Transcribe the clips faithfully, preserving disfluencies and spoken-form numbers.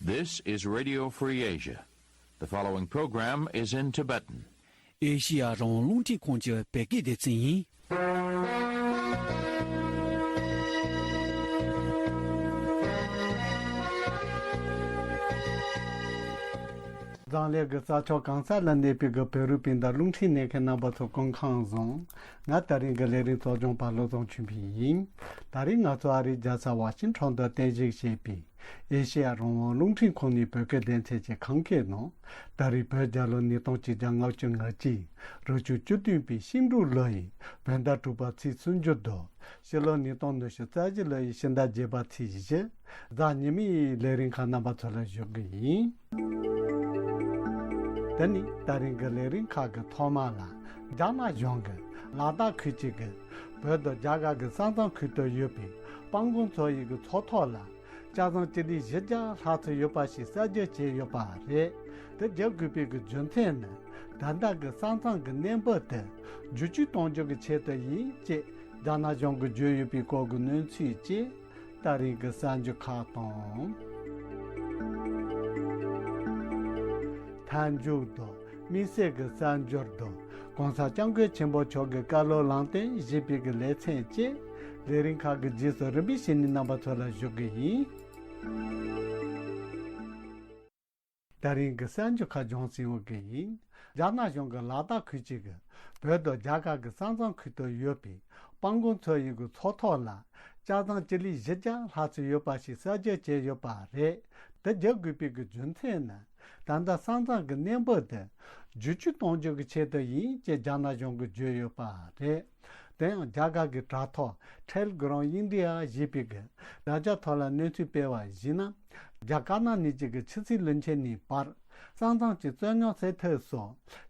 This is Radio Free Asia. The following program is in Tibetan. ཨེ་ཤི་ཡ་རང་དབང་རླུང་འཕྲིན་ཁང་གི་བོད་སྐད་སྡེ་ཚན་ཡིན། འཛམ་གླིང་གི་ས་ཕྱོགས་གང་ས་ལ་གནས་པའི་གི་བོད་རིགས་སྤུན་ཟླ་རླུང་འཕྲིན་གནད་འཁེལ་རྣམ་པ་ཚོ་སྐུ་ཁམས་བཟང་། ང་ད་རིང་གི་ལས་རིམ་གཙོ་སྐྱོང་པ་བློ་བཟང་ཆོས་འཕེལ་ཡིན། ད་རིང་ང་ཚོ་ཨ་རིའི་རྒྱལ་ས་ཝ་ཤིང་ཊོན་དུ་རྟེན་གཞི་བྱས་པའི་ཨེ་ཤེ་ཡ་རང་དབང་རླུང་འཕྲིན་ཁང་ནས་བོད་སྐད་སྡེ་ཚན་གྱི་ཁམས་སྐད་ནང་། ད་རེས་བོད་རྒྱལ་ལོ་ཉིས་སྟོང་ཆིག་བརྒྱ་ལྔ་བཅུ་ང་གཅིག་རབ་བྱུང་བཅུ་བདུན་པའི་ཤིང་འབྲུག་ལོ་ཡི་བོད་ཟླ་དྲུག་པ་ཚེས་སུམ་ཅུ་དང་། ཕྱི་ལོ་ཉིས་སྟོང་ཉི་ཤུ་རྩ་བཞི་ལོ་ཡི་ཕྱི་ཟླ་བརྒྱད་པ་ཚེས་བཞི། གཟའ་ཉི་མའི་ལས་རིམ་ཁག་རྣམ་པ་ཚོ་ལ་ཞུགས་ཀྱི་ཡིན། དེ་ནི་ད་རིང་གི་ལས་རིམ་ཁག་གི་ཐོག་མ་ལ། རྒྱ་ནག་གཞུང་གིས་ལ་དྭགས་ཁུལ་གཅིག་གི་བོད་དང་རྒྱ་གར་གྱི་ས་མཚམས་ཁུལ་དུ་ཡོད་པའི་སྤང་གོང་ཚོ་ཡི་གི་མཚོ་ཐོག་ལ། ལྕགས་ཟམ་སྤྱི་ལེ་བཞི་བརྒྱ་ལྷག་ཙམ་ཡོད་པ་ཞིག་གསར་བརྗེ་བྱས་ཡོད་པ་རེད། དེ་བརྒྱབ་དགོས་པའི་གི་རྒྱུ་མཚན་ནི། ད་ལྟ་གི་ས་མཚམས་ཀྱི་གནས་བབ་དེ་བསྒྱུར་བཅོས་གཏོང་རྒྱུ་གི་ཆེད་དུ་ཡིན་ཅེས་རྒྱ་ནག་གཞུང་གིས་བརྗོད་ཡོད་པའི་སྐོར་གྱི་གནས་ཚུལ་བཅས་ད་རིང་གི་གསར་འགྱུར་ཁག་དང་། མཐའ་མཇུག་ཏུ་དམིགས་བསལ་གྱི་གསར་འགྱུར་དུ་༸གོང་ས་༸སྐྱབས་མགོན་ཆེན་པོ་མཆོག་གི་བཀའ་སློབ་ལམ་སྟོན་ཞེས་པའི་གི་ལེ་ཚན་བཅས་ལས་རིམ་ཁག་གི་རྗེས་སུ་རིམ་པས་བྱས་ནས་རྣམ་པ་ཚོ་ལ་ཞུགས་ཀྱི་ཡིན། ད་རིང་གི་གསར་འགྱུར་ཁག་སྦྱོང་ཟིན་འོག་གི་ཡིན། རྒྱ་ནག་གཞུང་གིས་ལ་དྭགས་ཁུལ་གཅིག་གི་བོད་དང་རྒྱ་གར་གྱི་ས་མཚམས་ཁུལ་དུ་ཡོད་པའི་སྤང་གོང་མཚོ་ཡི་གི་མཚོ་ཐོག་ལ་ལྕགས་ཟམ་སྤྱི་ལེ་བཞི་བརྒྱ་ལྷག་ཙམ་ཡོད་པ་ཞིག་གསར་བརྗེ་བྱས་ཡོད་པ་རེད། དེ་བརྒྱབ་དགོས་པའི་གི་རྒྱུ་མཚན་ནི། ད་ལྟ་ས་མཚམས་ཀྱི་གནས་བབ་དེ་བསྒྱུར་བཅོས་གཏོང་རྒྱུ་གི་ཆེད་དུ་ཡིན་ཅེས་རྒྱ་ནག་གཞུང་གིས་བརྗོད་ཡོད་པ་རེད། དེ་ཡང་རྒྱ་གར་གྱི་དྲ་ཐོག་Telegram India ཞེས་པའི་གི་དྲ་རྒྱ་ཐོག་ལ་གནས་ཚུལ་སྤེལ་བར་གཞིགས་ན། རྒྱ་དཀར་ནག་གཉིས་ཀྱི་གི་ཕྱི་སྲིད་བློན་ཆེན་གཉིས་བར་ས་མཚམས་ཀྱི་རྩོད་རྙོག་སེལ་ཐབས་སུ་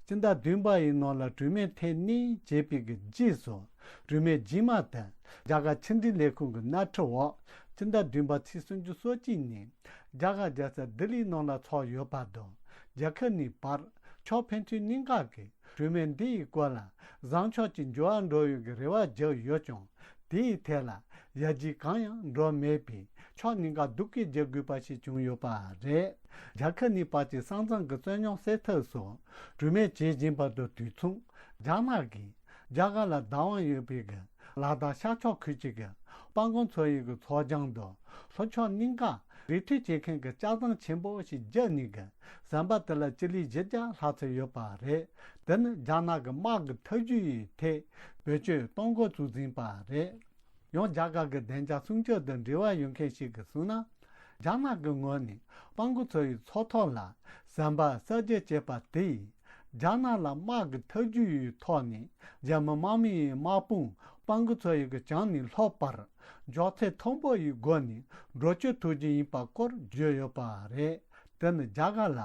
སྤྱི་ཟླ་བདུན་པ་ཡི་ནང་ལ་གྲོས་མོལ་ཐེངས་གཉིས་བྱས་པའི་གི་རྗེས་སུ། གྲོས་མོལ་རྗེས་མ་དེ་རྒྱ་གར་ཕྱི་འབྲེལ་ལས་ཁུངས་ཀྱི་སྣེ་ཁྲིད་འོག་སྤྱི་ཟླ་བདུན་པ་ཚེས་སུམ་ཅུ་སོ་གཅིག་ཉིན་རྒྱ་གར་རྒྱལ་ས་ལྡི་ལིའི་ནང་ལ་ཚོགས་ཡོད་པ་དང་། རྒྱལ་ཁབ་གཉིས་བར་ཕྱོགས་ཕན་ཚུན་གཉིས་ཀ་གིས་གྲོས་མོལ་འདི་ཡི་སྐོར་ལ་བཟང་ཕྱོགས་ཀྱི་འགྱུར་བ་འགྲོ་ཡོང་གི་རེ་བ་བརྒྱབ་ཡོད་ཀྱང་། དེའི་ཐད་ལ་ཡར་རྒྱས་གང་ཡང་འགྲོ་མེད་པས་ཕྱོགས་གཉིས་ཀ་སྡུག་སྐད་རྒྱག་དགོས་པ་ཞིག་བྱུང་ཡོད་པ་རེད། རྒྱལ་ཁབ་གཉིས་བར་གྱི་ས་མཚམས་ཀྱི་རྩོད་རྙོག་སེལ་ཐབས་སུ་གྲོས་མོལ་བྱེད་བཞིན་པ་དང་དུས་མཚུངས། རྒྱ་ནག་གིས་རྒྱ་གར་ལ་བདག་དབང་ཡོད་པའི་གི་ལ་དྭགས་ཤར་ཕྱོགས་ཁུལ་གཅིག་གི་སྤང་གོང་མཚོ་ཡི་གི་མཚོ་བྱང་དུ་ལྷོ་ཕྱོགས་གཉིས་ཀ་རི་མཐོ་བྱེད་མཁན་གྱི་ལྕགས་ཟམ་ཆེན་པོ་ཞིག་བརྒྱབ་ནས་གི་ཟམ་པ་དེ་ལ་སྤྱི་ལེ་བཞི་བརྒྱ་ལྷག་ཙམ་ཡོད་པ་རེད། དེ་ནི་རྒྱ་ནག་གི་དམག་གི་ཐབས་ཇུས་ཡི་ཐད་བེད་སྤྱོད་གཏོང་འགོ་བཙུགས་ཟིན་པ་རེད། ཡང་རྒྱ་གར་གྱི་བདེ་འཇགས་སྲུང་སྐྱོབ་དང་འབྲེལ་བ་ཡོད་མཁན་ཞིག་གིས་གསུངས་ན། རྒྱ་ནག་གི་ངོས་ནས་སྤང་གོང་མཚོ་ཡི་མཚོ་ཐོག་ལ་ཟམ་པ་གསར་བརྗེ་བྱས་པ་དེས། རྒྱ་ནག་ལ་དམག་གི་ཐབས་ཇུས་ཡི་ཐོག་ནས་རྒྱ་མི་དམག་མི་ཡི་དམག་དཔུང་སྤང་གོང་མཚོ་ཡི་གི་བྱང་ནས་ལྷོ་བར་མགྱོགས་ཚད་མཐོན་པོ་ཡི་སྒོ་ནས་འགྲོ་སྐྱོད་ཐུབ་རྒྱུ་ཡིན་པ་སྐོར་བརྗོད་ཡོད་པ་རེད། དེ་ནི་རྒྱ་གར་ལ་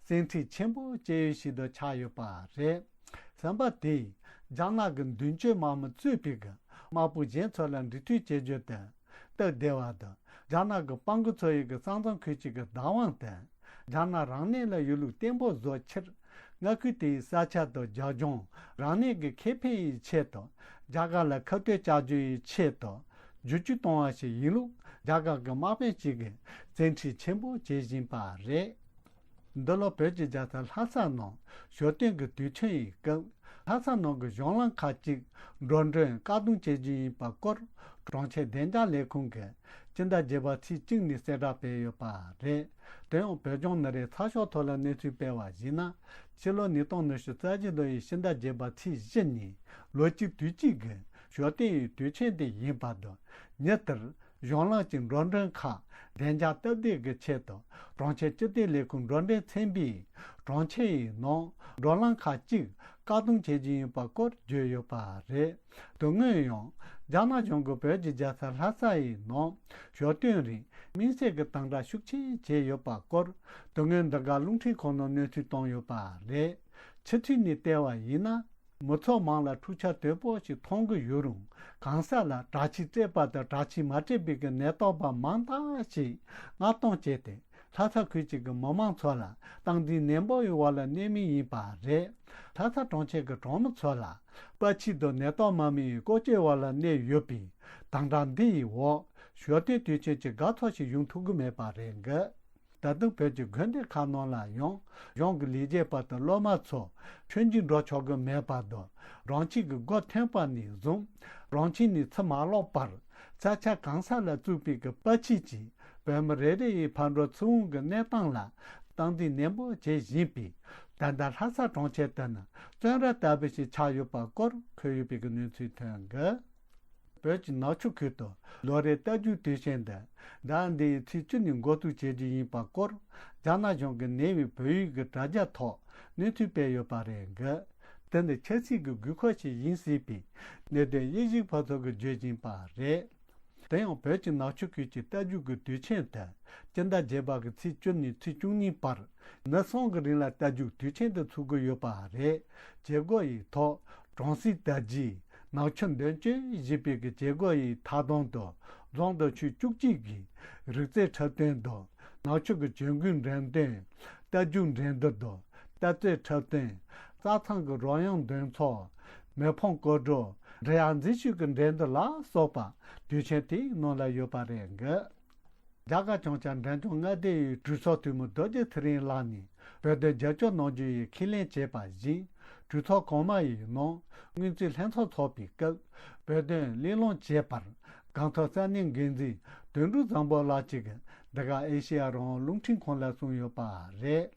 སེམས་ཁྲལ་ཆེན་པོ་སྐྱེ་ཡུལ་ཞིག་ཏུ་ཆགས་ཡོད་པ་རེད། ཟམ་པ་དེས་རྒྱ་ནག་གི་མདུན་སྐྱོད་དམག་མི་གཙོས་པའི་གི་དམག་དཔུང་གཞན་ཚོ་ལ་འབྲེལ་མཐུད་བྱེད་རྒྱུ་དེ་སྟབས་བདེ་བ་དང་། རྒྱ་ནག་གི་སྤང་གོང་མཚོ་ཡི་གི་ས་མཚམས་ཁུལ་གཅིག་གི་བདག་དབང་དེ་རྒྱ་ནག་རང་ཉིད་ལ་ཡོད་ལུགས་བརྟན་པོ་བཟོ་ཕྱིར། མངའ་ཁུལ་དེའི་ས་ཆ་དང་རྒྱབ་ལྗོངས་རང་ཉིད་ཀྱི་ཁེ་ཕན་ཡི་ཆེད་དུ་རྒྱ་གར་ལ་ཁ་གཏད་བཅག་རྒྱུ་ཡི་ཆེད་དུ་བསྒྱུར་བཅོས་གཏོང་བ་ཞིག་ཡིན་ལུགས་རྒྱ་གར་གྱི་དམག་དཔོན་ཞིག་གིས་བཙན་ཁྲིད་ཆེན་པོ་བྱེད་བཞིན་པ་རེད། འདི་ལོ་བོད་ཀྱི་རྒྱལ་ས་ལྷ་ས་ནང་ཞོ་སྟོན་གྱི་དུས་ཆེན་ཡི་སྐབས། ལྷ་ས་ནང་གི་གཞུང་ལམ་ཁག་ཅིག་འགྲོ་གྲོན་བཀག་སྡོམ་བྱེད་རྒྱུ་ཡིན་པ་སྐོར། གྲོང་ཁྱེར་བདེ་འཇགས་ལས་ཁུངས་ཀྱིས་སྤྱི་ཟླ་བརྒྱད་པ་ཚེས་གཅིག་ནས་གསལ་བསྒྲགས་སྤེལ་ཡོད་པ་རེད། དེ་ཡང་བོད་ལྗོངས་ནག་རིག་ཚགས་ཤོག་ཐོག་ལ་གནས་ཚུལ་སྤེལ་བར་གཞིགས་ན། ཕྱི་ལོ་ཉིས་སྟོང་ཉི་ཤུ་རྩ་བཞི་ལོ་ཡི་ཕྱི་ཟླ་བརྒྱད་པ་ཚེས་བཞི་ཉིན་ལོ་གཅིག་དུས་གཅིག་གི་ཞོ་སྟོན་ཡི་དུས་ཆེན་དེ་ཡིན་པ་དང་། ཉིན་དེར་གཞུང་ལམ་གྱི་འགྲོ་གྲོན་ཁག་བདེ་འཇགས་སྟབས་བདེ་གི་ཆེད་དུ། གྲོང་ཁྱེར་སྤྱི་བདེ་ལས་ཁུངས་འགྲོ་གྲོན་ཚན་པས་གྲོང་ཁྱེར་ཡི་ནང་འགྲོ་ལམ་ཁག་ཅིག་བཀག་སྡོམ་བྱེད་རྒྱུ་ཡིན་པ་སྐོར་བརྗོད་ཡོད་པ་རེད། དེ་སྔོན་ཡང་རྒྱ་ནག་གཞུང་གིས་བོད་ཀྱི་རྒྱལ་ས་ལྷ་ས་ཡི་ནང་ཞོ་སྟོན་རིགས་དམིགས་བསལ་གྱི་དམ་དྲག་ཤུགས་ཆེན་བྱས་ཡོད་པ་སྐོར། དེ་སྔོན་འདི་ག་རླུང་འཕྲིན་ཁང་ནང་གནས་ཚུལ་བཏང་ཡོད་པ་རེད། ཕྱི་ཚུལ་ནས་བལྟས་པ་ཡིན་ན། མི་ཚོགས་མང་ལ་འཁྲུག་ཆ་དོད་པོ་ཞིག་མཐོང་གི་ཡོད་རུང་། གང་ཟག་ལ་དྲག་ཆས་སྤྲས་པ་དང་དྲག་ཆས་མ་སྤྲས་པའི་གི་ནད་རྟགས་པ་མང་དག་ཞིག་མངགས་གཏོང་བྱས་ཏེ། ལྷ་ས་ཁུལ་གཅིག་གི་མི་མང་ཚོ་ལ་སྟངས་འཛིན་ནན་པོ་ཡི་འོག་ལ་གནས་མུས་ཡིན་པ་རེད། ལྷ་ས་གྲོང་ཁྱེར་གྱི་གྲོང་མི་ཚོ་ལ་པར་ཆས་དང་ནད་རྟགས་མ་མི་ཡི་བཀོལ་སྤྱོད་འོག་ལ་གནས་ཡོད་པས། དམ་དྲག་འདི་ཡི་འོག་ཞོ་སྟོན་དུས་ཆེན་གྱི་དགའ་ཚོར་ཞིག་ཡོང་ཐུབ་ཀྱི་མེད་པ་རེད་འདུག་ད་དུང་བོད་ཀྱི་དགོན་སྡེ་ཁག་ནང་ལ་ཡང་གཞུང་གི་ལས་བྱེད་པ་དང་སློབ་མ་ཚོ་ཆོས་འབྱུང་འགྲོ་ཆོག་གི་མེད་པ་དང་། རང་ཆས་ཀྱི་སྒོ་ཐོན་པ་ནས་བཟུང་རང་ཆས་ནས་ཚུར་མ་ལོག་པར་ས་ཆ་གང་ས་ལ་བཙུགས་པའི་གི་དཔའ་ཆས་ཀྱིས་བོད་མི་རེ་རེ་ཡི་ཕར་འགྲོ་ཚུར་འོང་གི་གནས་སྟངས་ལ་སྟངས་འཛིན་ནན་པོ་བྱེད་བཞིན་པས། ད་ལྟ་ལྷ་ས་གྲོང་ཁྱེར་དུ་ནི་བཙོན་ར་ལྟ་བུ་ཞིག་ཆགས་ཡོད་པ་སྐོར་འཁོད་ཡོད་པའི་གི་གནས་ཚུལ་ཐོན་གི། བོད་ཀྱི་ནག་ཆུ་ཁུལ་དུ་ལོ་རེའི་རྟ་རྒྱུག་དུས་ཆེན་འདི་ཟླ་འདིའི་ཚེས་བཅུ་ནས་འགོ་འཛུགས་བྱེད་རྒྱུ་ཡིན་པ་སྐོར་རྒྱ་ནག་གཞུང་གིས་ཉེ་བའི་བོད་ཡིག་གི་དྲ་རྒྱ་ཐོག་གནས་ཚུལ་སྤེལ་ཡོད་པ་རེད་འགི། དེ་ནི་ཆབ་སྲིད་ཀྱི་དགོས་མཁོ་ཞིག་ཡིན་སྲིད་པའི་གནད་དོན་དབྱེ་ཞིབ་པ་ཚོ་གིས་བརྗོད་བཞིན་པ་རེད། དེ་ཡང་བོད་ཀྱི་ནག་ཆུ་ཁུལ་གྱི་རྟ་རྒྱུག་གི་དུས་ཆེན་དེ་སྤྱི་ཟླ་བརྒྱད་པ་གི་ཚེས་བཅུ་ནས་ཚེས་བཅུ་གཉིས་བར་ཉིན་གསུམ་གྱི་རིང་ལ་རྟ་རྒྱུག་དུས་ཆེན་དུ་ཚུགས་ཀྱི་ཡོད་པ་རེད། བྱེད་སྒོ་ཡི་ཐོག་གྲོང་གསེབ་དར་རྒྱས་ནག་ཆུ་འདོན་སྤྱོད་ཞེས་པའི་གི་བྱེད་སྒོ་ཡི་མཐའ་སྡོམ་དུ་རྫོང་དང་ཆུས་བཅུ་གཅིག་གི་རིག་རྩལ་འཁྲབ་སྟོན་དང་ནག་ཆུ་གི་གྱོན་གོས་འགྲེམས་སྟོན། རྟ་རྒྱུག་འགྲན་བསྡུར་དང་རྟ་རྩལ་འཁྲབ་སྟོན། རྩྭ་ཚང་གི་རོལ་དབྱངས་འདོན་ཚོགས། མེ་ཕོང་སྐོར་བྲོ། འབྲི་གཡག་འཛེག་ཞུ་གི་འགྲན་བསྡུར་ལ་སོགས་པ་དུས་ཆེན་དེའི་ནང་ལ་ཡོད་པ་རེད་འགི། རྒྱ་གར་བྱང་ཤར་འབྲས་ལྗོངས་མངའ་སྡེ་ཡི་གྲོས་ཚོགས་འཐུས་མི་རྡོ་རྗེ་ཚེ་རིང་ལགས་ནས་བོད་དོན་རྒྱབ་སྐྱོར་གནང་རྒྱུ་ཡི་ཁས་ལེན་བྱས་པ་བཞིན། གྲོས་ཚོགས་གོང་མ་ཡི་ནང་སྔོན་རྩིས་ལྷན་ཚོགས་ཚོགས་པའི་སྐབས་བོད་དོན་གླེང་སློང་བྱས་པར་སྒང་ཐོག་ས་གནས་འགན་འཛིན་དོན་གྲུབ་བཟང་པོ་ལགས་ཀྱིས་འདི་ག་ཨེ་ཤེ་ཡ་རང་དབང་རླུང་འཕྲིན་ཁང་ལ་གསུངས་ཡོད་པ་རེད།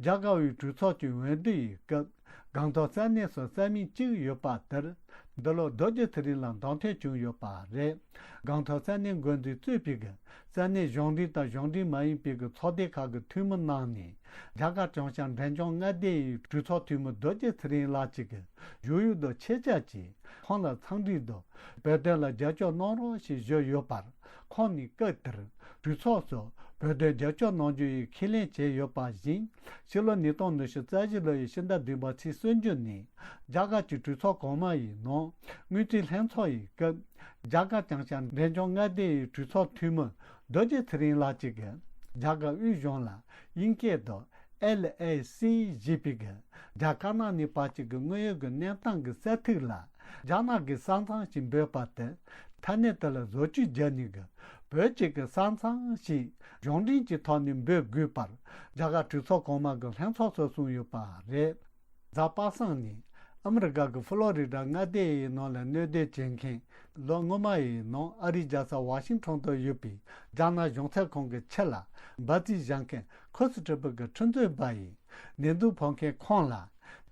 རྒྱ་གར་བའི་གྲོས་ཚོགས་ཀྱི་འོས་བསྡུ་ཡི་སྐབས་སྒང་ཐོག་ས་གནས་སུ་ས་མིག་གཅིག་ཡོད་པ་དེར་འདི་ལོ་རྡོ་རྗེ་ཚེ་རིང་ལ་འདེམས་ཐོན་བྱུང་ཡོད་པ་རེད། སྒང་ཐོག་ས་གནས་འགོ་འཛིན་གཙོས་པའི་གི་ས་གནས་གཞུང་འབྲེལ་དང་གཞུང་འབྲེལ་མ་ཡིན་པའི་གི་ཚོགས་སྡེ་ཁག་གི་འཐུས་མི་རྣམས་ནས་རྒྱ་གར་བྱང་ཤར་འབྲས་ལྗོངས་མངའ་སྡེ་ཡི་གྲོས་ཚོགས་འཐུས་མི་རྡོ་རྗེ་ཚེ་རིང་ལགས་ཀྱིས་བཞུགས་ཡུལ་དུ་ཆེད་བཅར་གྱིས་ཁོང་ལ་འཚམས་འདྲི་དང་བོད་དོན་ལ་རྒྱབ་སྐྱོར་གནང་རོགས་ཞེས་ཞུས་ཡོད་པར། ཁོང་ནས་སྐབས་དེར་གྲོས་ཚོགས་སུ་བོད་དོན་རྒྱབ་སྐྱོར་གནང་རྒྱུ་ཡི་ཁས་ལེན་བྱས་ཡོད་པ་བཞིན། ཕྱི་ལོ་ཉིས་སྟོང་ཉི་ཤུ་རྩ་བཞི་ལོ་ཡི་ཕྱི་ཟླ་བདུན་པ་ཚེས་སུམ་ཅུ་ནས་རྒྱ་གར་གྱི་གྲོས་ཚོགས་གོང་མ་ཡི་ནང་སྔོན་རྩིས་ལྷན་ཚོགས་ཡི་སྐབས་རྒྱ་གར་བྱང་ཤར་འབྲས་ལྗོངས་མངའ་སྡེ་ཡི་གྲོས་ཚོགས་འཐུས་མི་རྡོ་རྗེ་ཚེ་རིང་ལགས་ཀྱིས་རྒྱ་གར་དབུས་གཞུང་ལ་དབྱིན་སྐད་དུ་ཨེལ་ཨེ་སི་ཞེས་པའི་རྒྱ་དཀར་ནག་གཉིས་བར་གྱི་དངོས་ཡོད་ཀྱི་གནས་སྟངས་ཀྱི་གསལ་ཐིག་ལ་རྒྱ་ནག་གི་ས་མཚམས་ཤིག་འབོད་པ་དེ་ཐ་སྙད་དེ་ལ་བཟོ་བཅོས་བརྒྱབ་ནས་བོད་ཀྱི་ས་མཚམས་ཤིག་གཞུང་འབྲེལ་གྱི་ཐོག་ནས་འབོད་དགོས་པར་རྒྱ་གར་གྲོས་ཚོགས་གོང་མ་གི་ལྷན་ཚོགས་སུ་གསུངས་ཡོད་པ་རེད། གཟའ་པ་སངས་ཉིན་ཨ་མི་རི་ཀ་གི་ཕློ་རི་ཌ་མངའ་སྡེ་ཡི་ནང་ལ་གནས་སྡོད་བྱེད་མཁན་ལོ་སྔོན་མ་ཡི་ནང་ཨ་རིའི་རྒྱལ་ས་ཝ་ཤིང་ཊོན་དུ་ཡོད་པའི་རྒྱ་ནག་གཞུང་ཚབ་ཁང་གི་ཕྱི་ལ་འབར་རྫས་བཞག་མཁན་ཁུ་སི་ཁྲི་པི་གི་ཁྲི་འཛིན་པ་ཡིས་ནས་འཛུགས་ཕོག་མཁན་ཁོང་ལ་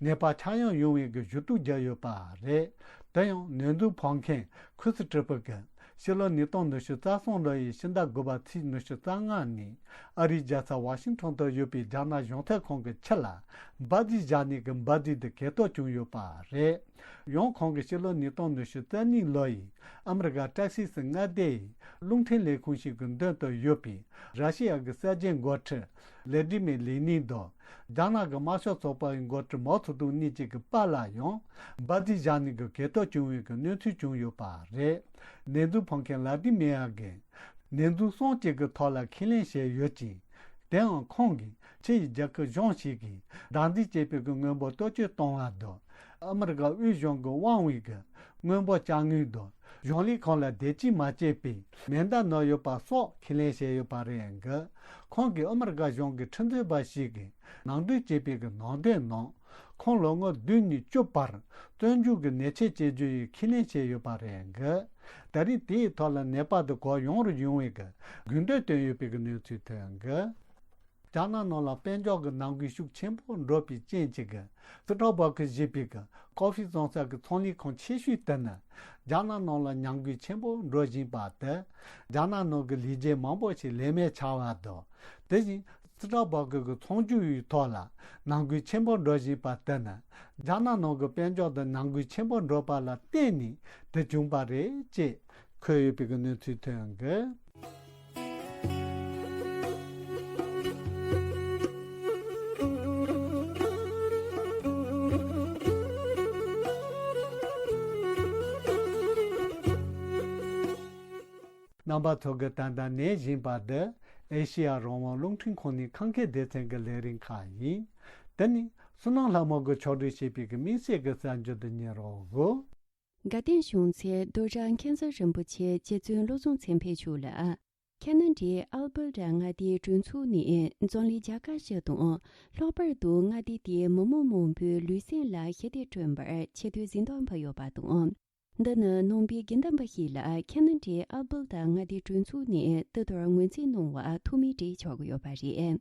ནད་པ་ཆགས་ཡང་ཡོང་བའི་གི་ཞུ་གཏུག་བརྒྱབ་ཡོད་པ་རེད། དེ་ཡང་ནད་འཛུགས་ཕོག་མཁན་ཁུ་སི་ཁྲི་པི་གི་ཕྱི་ལོ་ཉིས་སྟོང་ཉི་ཤུ་རྩ་གསུམ་ལོ་ཡི་ཕྱི་ཟླ་དགུ་པ་ཚེས་ཉི་ཤུ་རྩ་ལྔ་ནས་ཨ་རིའི་རྒྱལ་ས་ཝ་ཤིང་ཊོན་དུ་ཡོད་པའི་རྒྱ་ནག་གཞུང་ཚབ་ཁང་གི་ཕྱི་ལ་འབར་རྫས་བཞག་ནས་གི་འབར་རྫས་དེ་གས་གཏོར་བྱུང་ཡོད་པ་རེད། ཡང་ཁོང་གིས་ཕྱི་ལོ་ཉིས་སྟོང་ཉི་ཤུ་རྩ་གཉིས་ལོ་ཡི་ཨ་མི་རི་ཀ་ཏེག་སི་སི་མངའ་སྡེ་ཡི་རླུང་འཕྲིན་ལས་ཁུངས་ཤིག་གི་མདུན་དུ་ཡོད་པའི་ར་ཤི་ཡ་གི་གསར་བརྗེའི་འགོ་ཁྲིད་ལེ་ཏི་མེ་ལེ་ནིན་དང་རྒྱ་ནག་གི་དམར་ཤོག་ཚོགས་པ་ཡི་འགོ་ཁྲིད་མའོ་ཙེ་ཏུང་གཉིས་ཀྱི་གི་པར་ལ་ཡང་འབར་རྫས་བཞག་ནས་གི་གས་གཏོར་བྱུང་བའི་གི་གནས་ཚུལ་བྱུང་ཡོད་པ་རེད། ནས་འཛུགས་ཕོག་མཁན་ལ་ཏི་མེ་ཡ་གིས་ནས་འཛུགས་གསུམ་གཅིག་གི་ཐོག་ལ་ཁས་ལེན་བྱས་ཡོད་ཅིང་། དེའང་ཁོང་གིས་ཕྱི་ཡི་རྒྱལ་ཁབ་གཞུང་ཞིག་གིས་བདག་འཛིན་བྱས་པའི་གི་དངོས་པོ་གཏོར་སྐྱོན་གཏོང་བ་དང་ཨ་མི་རི་ཀ་དབུས་གཞུང་གི་དབང་བའི་གི་དངོས་པོ་བཅའ་དངུལ་དང་གཞུང་ལས་ཁང་ལ་དེ་ཅིས་མ་བྱས་པའི་མེ་མདའ་ནོར་ཡོད་པ་སོགས་ཁས་ལེན་བྱས་ཡོད་པ་རེད་འགི། ཁོང་གིས་ཨ་མི་རི་ཀ་གཞུང་གི་ཁྲིམས་རྩོད་པ་ཞིག་གིས་ནང་འདྲེན་བྱས་པའི་གི་ནང་དོན་ནང་ཁོང་ལོ་ངོ་བདུན་ནས་བཅུ་བར་བཙོན་འཇུག་གི་ཉེས་ཆད་གཅོད་རྒྱུ་ཡི་ཁས་ལེན་བྱས་ཡོད་པ་རེད་འགི། ད་རེས་དེའི་ཐོག་ལ་ནད་པ་དེ་གོ་ཡོང་རུ་ཡོང་བའི་གི་དགོས་འདུན་བཏོན་ཡོད་པའི་གི་གནས་ཚུལ་ཐོན་འགི། རྒྱ་ནག་ནང་ལ་དཔལ་འབྱོར་གྱི་ནང་འགུལ་ཤུགས་ཆེན་པོ་འགྲོ་བའི་རྐྱེན་གྱིས་སི་ཊར་སྦག་གི་ཞེས་པའི་ཀོ་ཧྥི་བཙོང་ས་གི་ཚོང་ལས་ཁང་ཆེ་ཤོས་དེ་ནི་རྒྱ་ནག་ནང་ལ་ཉམས་རྒུད་ཆེན་པོ་འགྲོ་བཞིན་པ་དེ་རྒྱ་ནག་ནང་གི་ལས་བྱེད་མང་པོ་ཞིག་ལས་མེད་ཆགས་པ་དང་། དེ་བཞིན་སི་ཊར་སྦག་གི་ཚོང་སྒྱུར་ཡི་ཐོག་ལ་ནང་འགུལ་ཆེན་པོ་འགྲོ་བཞིན་པ་དེ་ནི་རྒྱ་ནག་ནང་གི་དཔལ་འབྱོར་དུ་ནང་འགུལ་ཆེན་པོ་འགྲོ་པ་ལ་བརྟེན་ནས་དེ་བྱུང་པ་རེད་ཅེས་འཁོད་ཡོད་པའི་གནས་ཚུལ་ཐོན་གི། རྣམ་པ་ཚོ་གིས་ད་ལྟ་ཉན་བཞིན་པ་འདི་ཨེ་ཤེ་ཡ་རང་དབང་རླུང་འཕྲིན་ཁང་ནས་ཁམས་སྐད་སྡེ་ཚན་གྱི་ལས་རིམ་ཁག་ཡིན། འདི་ནི་བསོད་ནམས་ལྷ་མོ་གིས་ཕྱོགས་སྒྲིག་བྱས་པའི་གི་དམིགས་བསལ་གྱི་གསར་འགྱུར་དུ་ཉན་རོགས་ཞུ། དགའ་ལྡན་གཞུང་ཚའི་རྡོ་རྗེ་མཁན་ས་རིན་པོ་ཆེ་རྗེ་བཙུན་བློ་བཟང་བཙན་ཕེབས་ཞུ་ལ། ཁ་ན་ཌའི་ཨལ་བར་ཊ་མངའ་སྡེའི་གྲོས་ཚོགས་ནས་འཛམ་གླིང་རྒྱལ་ཁབ་བཞི་དང་། ལྷག་པར་དུ་མངའ་སྡེ་དེའི་མི་མང་མང་པོའི་ལུས་སེམས་ལ་ཞི་བདེ་བསྐྲུན་པར་ཆེ་བསྟོད་གཟེངས་རྟགས་ཕུལ་ཡོད་པ་དང་། འདི་ནི་ནང་པའི་དགེ་འདུན་པ་ཞིག་ལ་ཁ་ན་ཌའི་ཨལ་བར་ཊ་མངའ་སྡེའི་གྲོས་ཚོགས་ནས་དེ་ལྟར་ངོས་འཛིན་གནང་བ་ཐོག་མའི་གྲས་ཆགས་ཀྱི་ཡོད་པ་རེད།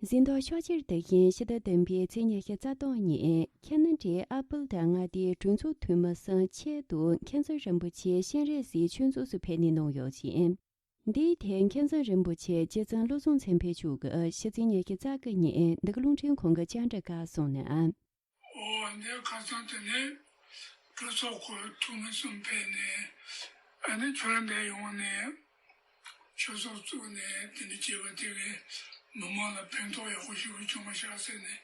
གཟེངས་རྟགས་ཕྱག་འཁྱེར་དེ་བཞིན་ཕྱི་ཟླ་བདུན་པའི་ཚེས་ཉི་ཤུ་རྩ་གཏོགས་ཉིན་ཁ་ན་ཌའི་ཨལ་བར་ཊ་མངའ་སྡེའི་གྲོས་ཚོགས་འཐུས་མི་གསུམ་ཆེད་དུ་མཁན་ཟུར་རིན་པོ་ཆེ་སྤྱན་རས་གཟིགས་ཆོས་ཚོགས་སུ་ཕེབས་ནས་གནང་ཡོད་ཅིང་། འདིའི་ཐད་མཁན་ཟུར་རིན་པོ་ཆེ་རྗེ་བཙུན་བློ་བཟང་མཚན་ཕན་མཆོག་གིས་ཕྱི་ཚེས་ཉི་ཤུ་རྩ་དགུ་ཉིན་འདི་ག་རླུང་འཕྲིན་ཁང་གི་བཅར་འདྲི་སྐབས་གསུངས་ནའང་། འོ་འདི་ཁ་སང་དེ་ནས་གྲོས་ཚོགས་ཁོ་འཐུས་མི་གསུམ་ཕེབས་ནས། ཨ་ནི་ཁྱོད་རང་འདིར་ཡོང་ནས་ཆོས་ཚོགས་བཙུགས་ནས་དེ་འདྲ་བྱས་པ་དེ་གིས་མི་མང་ལ་ཕན་ཐོགས་ཡག་པོ་ཞེ་པོ་བྱུང་བ་ཤག་ཟེར་ནས་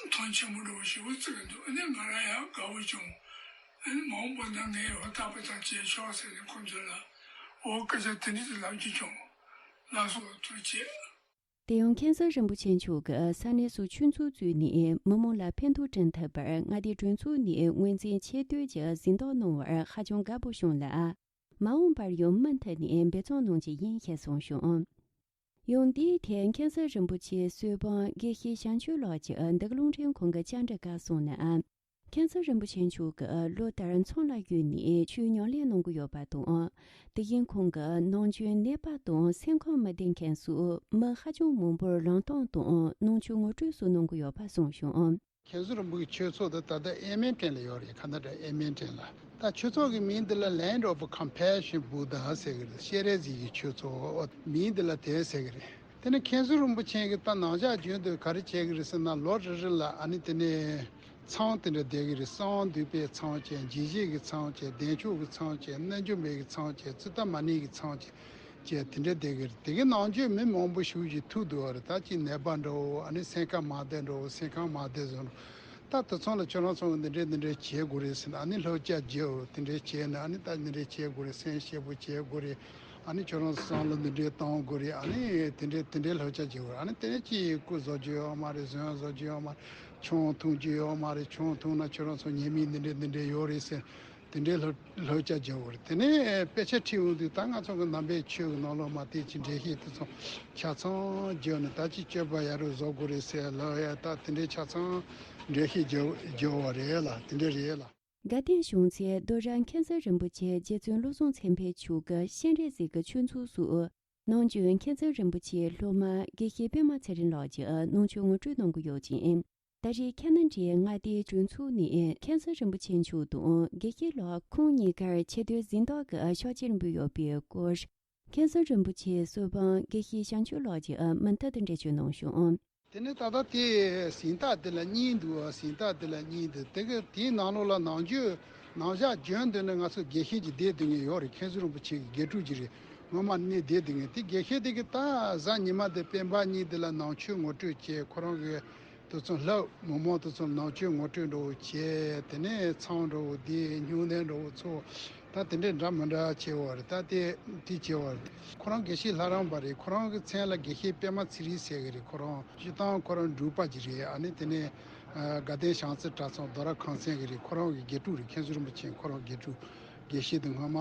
མཐོང་ཆེན་པོ་འདྲ་བོ་ཞེ་པོ་བརྩི་གི་འདུག་ཨ་ནི་ང་རང་ཡང་དགའ་བོ་བྱུང་། ཨ་ནི་མ་འོངས་པ་ན་ངས་ཧུར་ཐག་པ་ཐག་བྱས་ཆོག་ཟེར་ནས་ཁོང་ཚོ་ལ་འོ་སྐད་ཆ་དེ་འདྲ་ཅིག་ལབ་ཀྱི་བྱུང་། ལགས་སོ། ཐུགས་རྗེ་ཆེ། དེ་ཡང་མཁན་ཟུར་རིན་པོ་ཆེ་མཆོག་གིས་ས་གནས་སུ་ཆོས་ཚོགས་བཙུགས་ནས་མི་མང་ལ་ཕན་ཐོགས་བསྐྲུན་ཐུབ་པར་མངའ་སྡེའི་གྲོས་ཚོགས་ནས་ངོས་འཛིན་ཆེ་བསྟོད་ཀྱི་གཟེངས་རྟགས་གནང་བར་ཧ་ཅང་དགའ་པོ་བྱུང་ལ། མ་འོངས་པར་ཡང་མུ་མཐུད་ནས་འབད་བརྩོན་གནང་རྒྱུ་ཡིན་ཞེས་གསུངས་བྱུང་། ཡང་འདིའི་ཐད་མཁན་ཟུར་རིན་པོ་ཆེའི་གསོལ་དཔོན་དགེ་བཤེས་བྱང་ཆུབ་ལགས་ཀྱིས་འདི་ག་རླུང་འཕྲིན་ཁང་གི་བཅར་འདྲི་སྐབས་གསུངས་ནའང་། མཁན་ཟུར་རིན་པོ་ཆེ་མཆོག་གིས་ལོ་ལྟར་མཚམས་ལ་བརྒྱུད་ནས་ཆོས་ཉམས་ལེན་གནང་གི་ཡོད་པ་དང་། དེ་བཞིན་ཁོང་གིས་ནམ་རྒྱུན་ནད་པ་དང་སེམས་ཁམས་མི་བདེ་མཁན་སོགས་མི་ཧ་ཅང་མང་པོར་ལམ་སྟོན་དང་ནང་ཆོས་ངོ་སྤྲོད་སོགས་གནང་གི་ཡོད་པ་གསུངས་བྱུང་། མཁན་ཟུར་རིན་པོ་ཆེའི་ཆོས་ཚོགས་དེ་ད་ལྟ་ཨེ་མན་ཊོན་ལ་ཡོད་རེད། ཁ་ན་ཌ་ཨེ་མན་ཊོན་ལ། ད་ཆོས་ཚོགས་ཀྱི་མིང་འདི་ལ་Land of Compassion Buddha ཟེར་གི་རེད། སྤྱན་རས་གཟིགས་ཀྱི་ཆོས་ཚོགས་མིང་འདི་ལ་དེ་ཟེར་གི་རེད། དེ་ནས་མཁན་ཟུར་རིན་པོ་ཆེ་གིས་ད་ནང་ཆོས་རྒྱུན་དུ་ག་རེ་བྱེད་ཀྱི་རེད་ཟེར་ན། ལོ་རེ་རེ་ལ་ཨ་ནི་དེ་ནས་མཚམས་དེ་འདྲ་བསྡད་ཀྱི་རེད། གསང་བ་འདུས་པའི་མཚམས་བཅས། འཇིགས་བྱེད་ཀྱི་མཚམས་བཅས། བདེ་མཆོག་གི་མཚམས་བཅས། རྣལ་འབྱོར་མའི་གི་མཚམས་བཅས། ཙུཏྟ་མ་ཎི་གི་མཚམས་བཅས། བཅས་དེ་འདྲ་བསྡད་ཀྱི་རེད། དེ་གི་ནང་ཆོས་མི་མང་པོ་ཞེ་པོ་ཅིག་ཐུག་འདུག་པ་རེད། ད་ཅིག་ནད་པ་འདྲ་བོ། ཨ་ནི་སེམས་ཁམས་མ་བདེ་འདྲ་བོ། སེམས་ཁམས་མ་བདེ་བཟོ་འདྲ། ད་དེ་ཚོ་ལ་ཁྱོད་རང་ཚོ་འདི་འདྲས་འདི་འདྲས་བྱེད་དགོས་རེད་ཟེར་ནས། ཨ་ནི་བསླབ་བྱ་བརྒྱབ། དེ་འདྲས་བྱས་ནས། ཨ་ནི་ད་འདི་འདྲས་བྱེད་དགོས་རེད། སེམས་ཞིབ་པོ་བྱེད་དགོས་རེད། ཨ་ནི་ཁྱོད་རང་ཚོ་བསམ་བློ་འདི་འདྲས་གཏོང་དགོས་རེད། ཨ་ནི་དེ་འདྲས་དེ་འདྲས་བསླབ་བྱ་བྱེད་དགོས་རེད། ཨ་ནི་དེ་ནས་ཅིག་སྐུ་བཟོ་རྒྱུ་ཡོད་མ་རེད། གཟན་བཟོ་རྒྱུ་ཡོད་མ་རེད། ཆང་འཐུང་རྒྱུ་ཡོད་མ་རེད། ཆང་འཐུང་ན་ཁྱོད་རང་ཚོ་ཉེས་དམིགས་འདི་འདྲས་འདི་འདྲས་ཡོད་རེད་ཟེར། དེ་འདྲའི་ལྷོ་ལྷོ་སྐྱ་རྒྱལ་པོ་རེད། དེ་ནས་དཔེ་ཆ་ཁྲིད་འོང་དུས། ད་ང་ཚོ་གི་ནང་པའི་ཆོས་ཀྱི་ནང་ལོགས་མ་དེ་ཅིག་འགྲེལ་བཤད་དེ་ཚོ་ཆ་ཚང་བརྒྱབ་ནས། ད་ཅིག་སྤྱོད་པ་ཡ་རབས་བཟོ་དགོས་རེད་ཟེར་ལབ་ཡ། ད་དེ་འདྲའི་ཆ་ཚང་འགྲེལ་བཤད་བརྒྱབ་བརྒྱབ་པ་རེད་ལ། དེ་འདྲ་རེད་ལ། དགའ་ལྡན་གཞུང་སྲིད་རྡོ་རྗེ་མཁན་ཟུར་རིན་པོ་ཆེ་རྗེ་བཙུན་བློ་བཟང་མཚན་ཕན་མཆོག་གི་སྤྱན་རས་གཟིགས་ཀྱི་ཆོས་ཚོགས་སུ་ནམ་རྒྱུན་མཁན་ཟུར་རིན་པོ་ཆེའི་སློབ་མ་དགེ་བཤེས་པད་མ་ཚེ་རིང་ལགས་ཀྱིས་ནང་ཆོས་ངོ་སྤྲོད་གནང་གི་ཡོད་ཅིང་། ད་རེས་ཁ་ན་ཌའི་མངའ་སྡེའི་གྲོས་ཚོགས་ནས་མཁན་ཟུར་རིན་པོ་ཆེ་མཆོག་དང་དགེ་བཤེས་ལགས་ཁོང་གཉིས་ཀར་ཆེ་བསྟོད་གཟེངས་རྟགས་ཀྱི་ཕྱག་འཁྱེར་འབུལ་ཡོད་པའི་སྐོར། མཁན་ཟུར་རིན་པོ་ཆེའི་གསོལ་དཔོན་དགེ་བཤེས་བྱང་ཆུབ་ལགས་ཀྱིས་མུ་མཐུད་དུ་འགྲེལ་བརྗོད་གནང་བྱུང་། དེ་ནས་ད་ལྟ་དེ་གཟེངས་རྟགས་དེ་ལ་གཉིས་འདུག་གཟེངས་རྟགས་དེ་ལ་གཉིས་འདུག་དེ་གི་དེའི་ནང་ལོགས་ལ་ནང་ཆོས་ནང་བཞག་བྱོན་དེ་ནས་ང་ཚོ་དགེ་བཤེས་ཀྱི་སྡེ་དེ་ངས་ཡོད་རེད། མཁན་ཟུར་རིན་པོ་ཆེ་གི་དགེ་ཕྲུག་ཅིག་རེད། སྔོན་མ་ནས་སྡེ་དེ་ངས། དེ་དགེ་བཤེས་དེ་གི་ད་གཟའ་ཉི་མ་དེ་སྤེན་པ་གཉིས་དེ་ལ་ནང་ཆོས་ངོ་སྤྲོད་བྱས། ཁོ་རང་གི་དེ་ཚོ་ལྷབ། མི་མང་དེ་ཚོ་ནང་ཆོས་ངོ་སྤྲོད་འདྲ་བོ་བྱས། དེ་ནས་མཚམས་འདྲ་བོ་བསྡད། སྨྱུང་གནས་འདྲ་བོ་ཚོགས། ད་དེ་འདྲས་འདྲ་མི་འདྲ་བྱས་པ་རེད། ད་དེ་དེ་བྱས་པ་རེད། ཁོ་རང་དགེ་བཤེས་ལྷ་རམས་པ་རེད། ཁོ་རང་གི་མཚན་ལ་དགེ་བཤེས་པད་མ་ཚེ་རིང་ཟེར་གི་རེད། ཁོ་རང་སྤྱིར་བཏང་ཁོ་རང་འབྲུག་པ་ཅིག་རེད། ཨ་ནི་དེ་ནས་ཨ་དགའ་ལྡན་བྱང་རྩེ་གྲྭ་ཚང་རྡོ་ར་ཁང་ཚན་གི་རེད། ཁོ་རང་གི་དགེ་ཕྲུག་རེད། མཁན་ཟུར་རིན་པོ་ཆེ་ཁོ་རང་དགེ་ཕྲུག་དགེ་བཤེས་དེ་སྔོན་མ་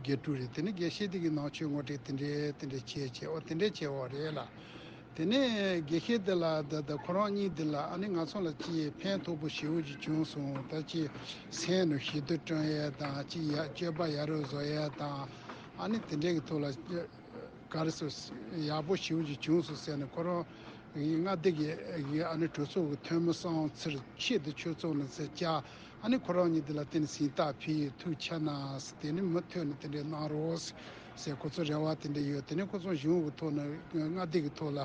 དགེ་ཕྲུག་རེད། དེ་ནས་དགེ་བཤེས་དེ་གི་ནང་ཆོས་ངོ་སྤྲོད་དེ་འདྲས་དེ་འདྲས་བྱས་བྱས། འོ་དེ་འདྲས་བྱས་པ་རེད་ལ། དེ་ནས་དགེ་བཤེས་དེ་ལ་ད་ད་ཁོ་རང་གཉིས་དེ་ལ་ཨ་ནི་ང་ཚོ་ལ་ཅིག་ཕན་ཐོགས་པོ་ཞེ་པོ་ཅིག་བྱུང་སོང་། ད་ཅིག་སེམས་ནང་ཞི་བདེ་བསྐྲུན་ཡས་དང་། ཅིག་ཡ་སྤྱོད་པ་ཡ་རབས་བཟོ་ཡས་དང་། ཨ་ནི་དེ་འདྲས་ཀྱི་ཐོག་ལ་ག་རེ་ཟེར། ཡག་པོ་ཞེ་པོ་ཅིག་བྱུང་སོང་ཟེར་ནས། ཁོ་རང་གི་མངའ་སྡེ་གི་ཨ་ནི་གྲོས་ཚོགས་ཀྱི་འཐུས་མི་གསུམ་ཚུར་ཆེད་དུ་ཆོས་ཚོགས་ནང་ཚུར་བཅར། ཨ་ནི་ཁོ་རང་གཉིས་དེ་ལ་བརྟེན་ནས་གཟེངས་རྟགས་ཕུལ་ཡས། ཐུགས་ཆེ་གནང་། དེ་ནི་མུ་མཐུད་ནས་དེ་འདྲས་གནང་རོགས་ཟེར་ཁོ་ཚོ་རེ་བ་དེ་འདྲས་ཡོད། དེ་ནས་ཁོ་ཚོ་གཞུང་གི་ཐོག་ནས་མངའ་སྡེ་གི་ཐོག་ལ་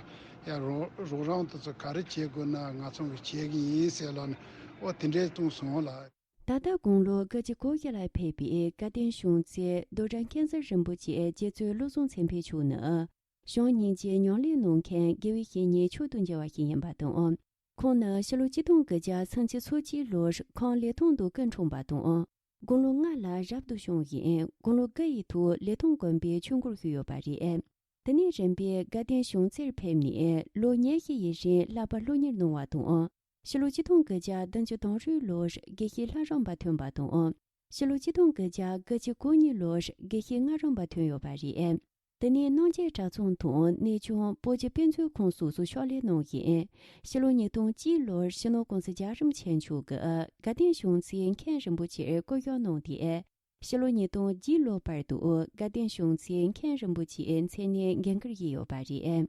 ཡང་རོགས་རོགས་རམ་དེ་ཚོ་ག་རེ་བྱེད་དགོས་ན་ང་ཚོ་གིས་བྱེད་ཀྱི་ཡིན་ཟེར་ལབ་ནས། འོ་དེ་འདྲས་གསུངས་སོང་ལགས། ད་ལྟ་དགུང་ལོ་དགུ་བཅུ་གོ་བཞི་ལ་ཕེབས་པའི་དགའ་ལྡན་གཞུང་སྲིད་རྡོ་རྗེ་མཁན་ཟུར་རིན་པོ་ཆེ་རྗེ་བཙུན་བློ་བཟང་མཚན་ཕན་མཆོག་ནི། གཞུང་སྙིང་རྗེ་ཉམས་ལེན་གནང་མཁན་དགེ་བའི་བཤེས་གཉེན་མཆོག་ཏུ་གྱུར་པ་ཞིག་ཡིན་པ་དང་། ཁོང་ནི་ཕྱི་ལོ་ཆིག་སྟོང་དགུ་བརྒྱ་སུམ་ཅུ་སོ་གཅིག་ལོར་ཁམས་ལི་ཐང་དུ་སྐུ་འཁྲུངས་པ་དང་། དགུང་ལོ་ལྔ་ལ་རབ་ཏུ་བྱུང་ཞིང་། དགུང་ལོ་དགུ་ཡི་ཐོག་ལི་ཐང་དགོན་པའི་ཆོས་སྒོར་ཞུགས་ཡོད་པ་རེད། དེ་ནས་རིམ་པས་དགའ་ལྡན་གཞུང་སྲིད་ཕེབས་ནས་ལོ་ཉི་ཤུ་ཡི་རིང་བསླབ་པ་སློབ་གཉེར་གནང་བ་དང་། ཕྱི་ལོ་ཆིག་སྟོང་དགུ་བརྒྱ་བདུན་ཅུ་དོན་དྲུག་ལོར་དགེ་བཤེས་ལྷ་རམས་པ་ཐོན་པ་དང་། ཕྱི་ལོ་ཆིག་སྟོང་དགུ་བརྒྱ་དགུ་བཅུ་གོ་གཉིས་ལོར་དགེ་བཤེས་སྔགས་རམས་པ་ཐོན་ཡོད་པ་རེད། འདི་ནི་གནང་སྦྱིན་གྲྭ་ཚང་དང་གནས་ཆུང་སྤོ་སྐྱིད་དཔེ་མཛོད་ཁང་སོགས་སུ་ཕྱག་ལས་གནང་ཡོད། ཕྱི་ལོ་ཉིས་སྟོང་གཅིག་ལོར་སྤྱི་ནོར་༸གོང་ས་༸རྒྱལ་བ་རིན་པོ་ཆེ་མཆོག་གིས་དགའ་ལྡན་གཞུང་ཚེ་མཁན་རིན་པོ་ཆེར་བསྐོ་གཞག་གནང་སྟེ། ཕྱི་ལོ་ཉིས་སྟོང་བརྒྱད་ལོ་བར་དུ་དགའ་ལྡན་གཞུང་ཚེ་མཁན་རིན་པོ་ཆེའི་མཚན་གནས་འགན་འཁུར་བཞིན་ཡོད་པ་རེད།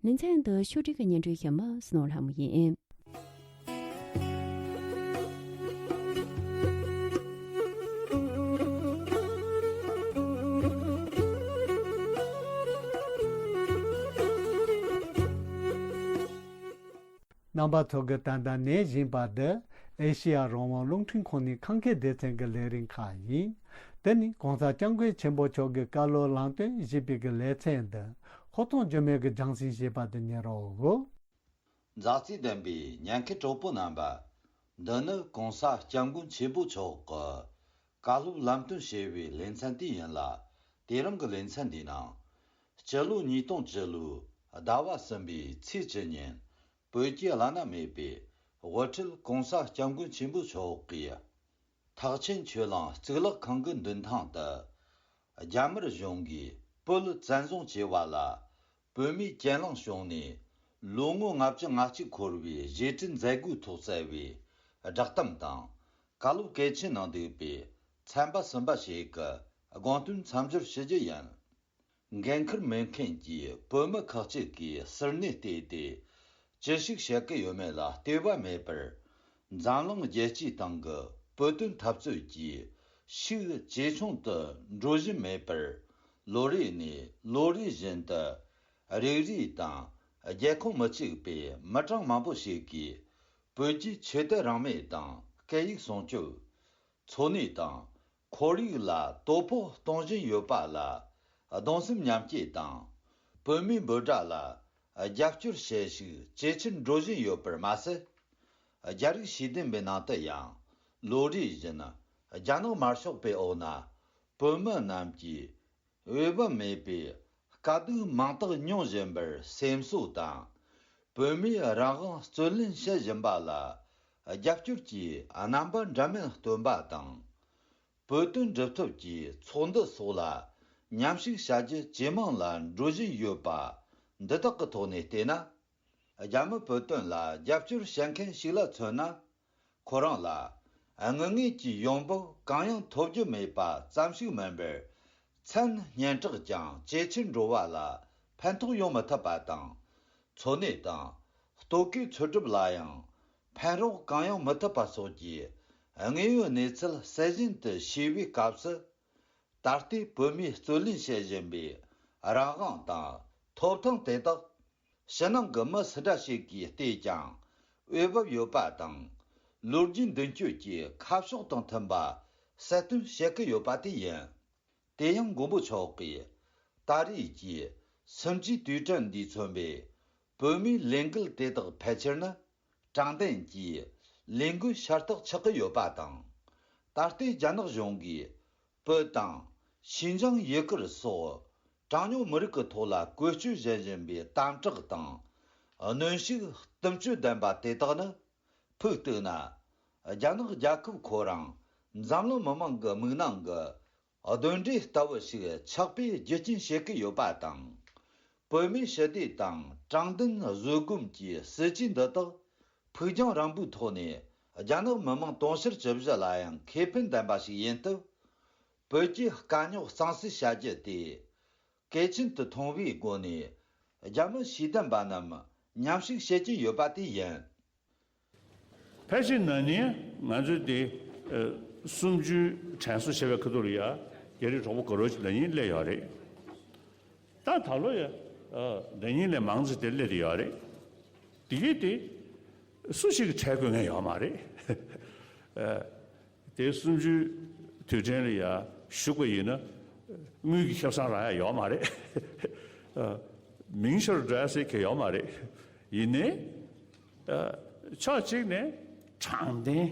ལེ་ཚན་འདི་ཕྱོགས་སྒྲིག་གིས་སྙན་སྒྲོན་ཞུས་མི་སྣོ་ལྷ་མོ་ཡིན། རྣམ་པ་ཚོ་གིས་ད་ལྟ་ཉན་བཞིན་པ་འདི་ཨེ་ཤེ་ཡ་རང་དབང་རླུང་འཕྲིན་ཁང་ནས་ཁམས་སྐད་སྡེ་ཚན་གྱི་ལས་རིམ་ཁག་ཡིན། དེ་ནི་གོང་ས་སྐྱབས་མགོན་ཆེན་པོ་མཆོག་གི་བཀའ་སློབ་ལམ་སྟོན་ཞེས་པའི་གི་ལེ་ཚན་འདི་ཧོར་ཐོག་འཇོ་མེད་ཀྱི་རྒྱང་སྲིང་ཞེས་པ་དེ་ཉན་རོགས་གོ། མཛའ་བརྩེ་ལྡན་པའི་ཉན་མཁན་གྲོགས་པོ་རྣམ་པ། འདི་ནི་གོང་ས་སྐྱབས་མགོན་ཆེན་པོ་མཆོག་གི་བཀའ་སློབ་ལམ་སྟོན་ཞེས་པའི་ལེ་ཚན་དེ་ཡིན་ལ། དེ་རིང་གི་ལེ་ཚན་འདིའི་ནང་། སྤྱི་ལོ་ཉིས་སྟོང་བཅུ་ལོའི་ཟླ་བ་གསུམ་པའི་ཚེས་བཅུ་ཉིན། བོད་ཀྱི་བླ་ན་མེད་པའི་དབུ་ཁྲིད་གོང་ས་སྐྱབས་མགོན་ཆེན་པོ་མཆོག་གིས། ཐེག་ཆེན་ཆོས་གླིང་གཙུག་ལག་ཁང་གི་མདུན་ཐང་དུ། རྒྱ་དམར་གཞུང་གིས་བོད་བཙན་བཟུང་བྱས་པ་ལ། བོད་མིའི་གྱེན་ལངས་བྱུང་ནས་ལོ་ངོ་ལྔ་བཅུ་ང་གཅིག་འཁོར་བའི་རྗེས་དྲན་མཛད་སྒོའི་ཐོག་སྩལ་བའི་བསྒྲགས་གཏམ་དང་། བཀའ་སློབ་གལ་ཆེན་ནང་འདུས་པའི་ཚན་པ་གསུམ་པ་ཞིག་གི་དགོངས་དོན་མཚམས་སྦྱོར་ཞུ་རྒྱུ་ཡིན། འགན་འཁུར་མེད་མཁན་གྱི་བོད་མི་ཁག་ཅིག་གིས་ཟུར་ནས་བལྟས་ཏེ། ཅི་ཞིག་བཤད་ཀྱི་ཡོད་མེད་ལ་ལྟོས་པ་མེད་པར། འཛམ་གླིང་རྒྱལ་སྤྱིའི་སྟེང་གི་བོད་དོན་འཐབ་རྩོད་ཀྱི་ཤུགས་ཇེ་ཆུང་དུ་འགྲོ་བཞིན་མེད་པར། ལོ་རེ་ནས་ལོ་རེ་བཞིན་དུ། རིགས་རུས་དང་རྒྱལ་ཁོངས་མི་གཅིག་པའི་མི་གྲངས་མང་པོ་ཞིག་གིས། བོད་ཀྱི་ཆོས་དད་རང་མོས་དང་སྐད་ཡིག་སྲུང་སྐྱོབ། འཚོ་གནས་དང་ཁོར་ཡུག་ལ་དོ་ཕོག་གཏོང་བཞིན་ཡོད་པ་ལ་གདུང་སེམས་མཉམ་སྐྱེད་དང་། བོད་མིའི་འབོད་སྒྲ་ལ་རྒྱབ་སྐྱོར་བྱེད་ཤུགས་ཇེ་ཆེར་འགྲོ་བཞིན་ཡོད་པར་མ་ཟད། རྒྱ་རིགས་ཤེས་ལྡན་པའི་ནང་དུ་ཡང་ལོ་རེ་བཞིན་རྒྱ་ནག་དམར་ཤོག་པའི་འོག་ན་བོད་མི་རྣམས་ཀྱིས། འོས་བབ་མེད་པའི་དཀའ་སྡུག་མང་དག་མྱོང་བཞིན་པར་སེམས་གསོ་དང་། བོད་མིའི་རང་དབང་རྩོད་ལེན་བྱེད་བཞིན་པ་ལ་རྒྱབ་སྐྱོར་གྱི་རྣམ་པ་འདྲ་མིན་སྟོན་པ་དང་། བོད་དོན་སྒྲུབ་ཐབས་ཀྱི་ཚོགས་འདུ་སོགས་ལ་མཉམ་ཞུགས་བྱ་རྒྱུ་ཇེ་མང་ལ་འགྲོ་བཞིན་ཡོད་པ། འདི་དག་གི་ཐོག་ནས་བལྟས་ན། རྒྱ་མི་བོད་དོན་ལ་རྒྱབ་སྐྱོར་བྱེད་མཁན་ཞིག་ལ་མཚོན་ན། ཁོ་རང་ལ་དངུལ་དངོས་ཀྱི་ཡོང་འབབ་གང་ཡང་ཐོབ་རྒྱུ་མེད་པ་ཙམ་ཞིག་མིན་པར། མཚན་སྙན་གྲགས་ཀྱང་ཇེ་ཆེར་འགྲོ་བ་ལ་ཕན་ཐོགས་ཡོང་མི་ཐུབ་པ་དང་། འཚོ་གནས་དང་ལྟོ་གོས་འཚོལ་སྒྲུབ་ལ་ཡང་ཕན་རོགས་གང་ཡང་མི་ཐུབ་པ་སོགས་ཀྱི་དངོས་ཡོད་གནས་ཚུལ་གསལ་བཞིན་དུ་ཤེས་པའི་སྐབས་སུ། ད་ལྟའི་བོད་མིས་རྩོད་ལེན་བྱེད་བཞིན་པའི་རང་དབང་དང་ཐོབ་ཐང་དེ་དག་ཕྱི་ནང་གི་མི་སུ་འདྲ་ཞིག་གིས་བལྟས་ཀྱང་འོས་བབ་ཡོད་པ་དང་། ལོ་རྒྱུས་མདུན་སྐྱོད་ཀྱི་ཁ་ཕྱོགས་དང་མཐུན་པ་གསལ་སྟོན་བྱེད་ཀྱི་ཡོད་པ་དེ་ཡིན། དེ་ཡང་མགོན་པོ་མཆོག་གིས་ད་རེས་ཀྱི་གསུམ་བཅུའི་དུས་དྲན་འདིས་མཚོན་པའི་བོད་མིའི་ལས་འགུལ་དེ་དག་ཕལ་ཆེར་ནི། དྲང་བདེན་གྱི་ལས་འགུལ་ཤ་སྟག་ཆགས་ཀྱི་ཡོད་པ་དང་། ད་ལྟའི་རྒྱ་ནག་གཞུང་གིས་བོད་དང་ཤིན་ཅང་ཡུ་གུར་སོགས་གྲངས་ཉུང་མི་རིགས་ཀྱི་ཐོག་ལ་བཀོལ་སྤྱོད་བྱེད་བཞིན་པའི་དམ་དྲག་དང་གནོན་ཤུགས་གཏུམ་སྤྱོད་ལྡན་པ་དེ་དག་ནི། ཕུགས་བཏུད་ན། རྒྱ་ནག་རྒྱལ་ཁབ་ཁོ་རང་འཛམ་གླིང་མི་མང་གི་མིག་ནང་གི་གདོན་འདྲེ་ལྟ་བུ་ཞིག་ཆགས་པའི་རྒྱུ་རྐྱེན་བྱེད་ཀྱི་ཡོད་པ་དང་། བོད་མིའི་ཞི་བདེ་དང་དྲང་བདེན་བཟོད་སྒོམ་གྱི་སྲིད་ཇུས་འདི་དག་ཕུགས་རྒྱང་རིང་པོའི་ཐོག་ནས་རྒྱ་ནག་མི་དམངས་དུང་ཕྱུར་བཅུ་བཞི་ལ་ཡང་ཁེ་ཕན་ལྡན་པ་ཞིག་ཡིན་སྟབས། བོད་ཀྱི་དཀའ་རྙོག་གཙང་སེལ་བྱ་རྒྱུ་དེ་གལ་ཆེན་དུ་མཐོང་བའི་སྒོ་ནས། རྒྱ་མི་ཤེས་ལྡན་པ་རྣམས་མཉམ་ཞུགས་བྱེད་ཀྱི་ཡོད་པ་དེ་ཡིན། ཕལ་ཆེར་ན་ནིང་ང་ཚོས་དེ་ཨ་གསུམ་བཅུའི་དྲན་གསོ་བྱེད་པའི་ཁ་ཐུག་ལ་ཡ་རྒྱ་རིགས་གྲོགས་པོ་ག་རོ་ཅིག་ན་ནིང་སླེབས་ཡོད་རེད། ད་ད་ལོ་ཡ་ཨ་ན་ནིང་ལས་མང་ཙམ་དེ་སླེབས་བསྡད་ཡོད་རེད། དེ་གས་དེ་སུ་ཞིག་གིས་ཁྲལ་དགོས་མཁན་ཡོད་མ་རེད། ཨ། དེ་གསུམ་བཅུའི་དུས་དྲན་ལ་ཡ་ཞུགས་པ་ཡིན་ན་དངུལ་གྱི་ཁེ་བཟང་རག་ཡ་ཡོད་མ་རེད། ཨ། མིང་ཤོར་འགྲོ་ཡ་ཟེར་གྱི་ཡོད་མ་རེད། ཡིན་ནའི་ཨ་ཕྱོགས་གཅིག་ནས་དྲང་བདེན་